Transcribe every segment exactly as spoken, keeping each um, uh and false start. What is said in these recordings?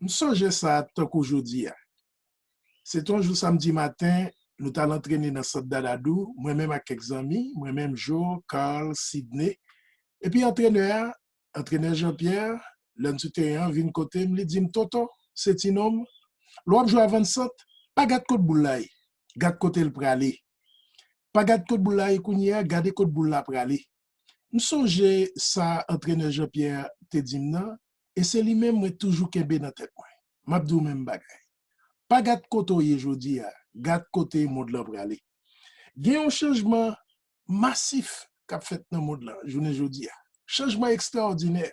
M sonje sa tankou jodi a. Se te yon jou samdi maten, nou t al antrene nan sant Dadadou, mwen menm ak kèk zanmi, mwen menm Jo, Carl, Sidney. Epi antrenè a, antrenè Jean-Pierre, lè n sou teren an, vin kote m, li di m, Toto, se ti nonm, lè w ap jwe avannsan, pa gad kot boul la ye, gad kote l prale. Pa gad kot boul la ye kounye a, gade kot boul la prale. M sonje sa antrenè Jean-Pierre te di m nan, e se li menm mwen toujou kenbe nan tèt mwen. M ap di w menm bagay. Pa gad kote w ye jodi a, gad kote mond lan prale. Gen yon chanjman masif k ap fèt nan mond lan jounen jodi a. Chanjman ekstraòdinè.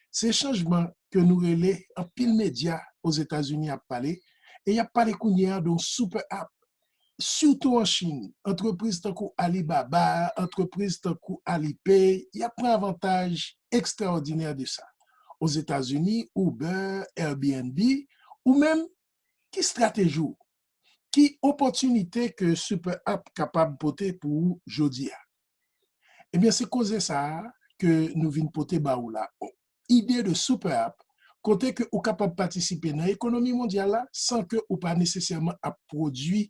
Se chanjman ke nou rele anpil medya Ozetazini ap pale, e y ap pale kounye a de yon super app. Sitou an Chin, antrepriz tankou Alibaba, antrepriz tankou Alipay, y ap pran avantaj ekstraòdinè de sa. Ozetazini, Uber, Airbnb, ou menm, ki estrateji w? Ki opòtinite ke super app kapab pote pou ou jodi a? Ebyen, se koze sa a ke nou vin pote ba ou la. Ide de super app, kote ke ou kapab patisipe nan ekonomi mondyal la san ke ou pa nesesèman ap pwodui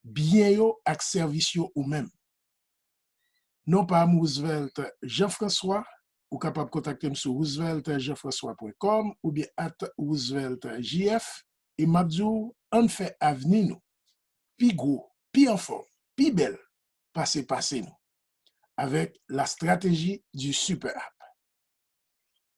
byen yo ak sèvis yo ou menm. Non pa m Roosevelt Jean François, ou kapab kontakte m sou roosevelt jean françois point com oubyen at roosevelt J F, e m ap di w, ann fè avni nou pi gwo, pi anfòm, pi bèl pase pase nou, avèk la stratégie du super app.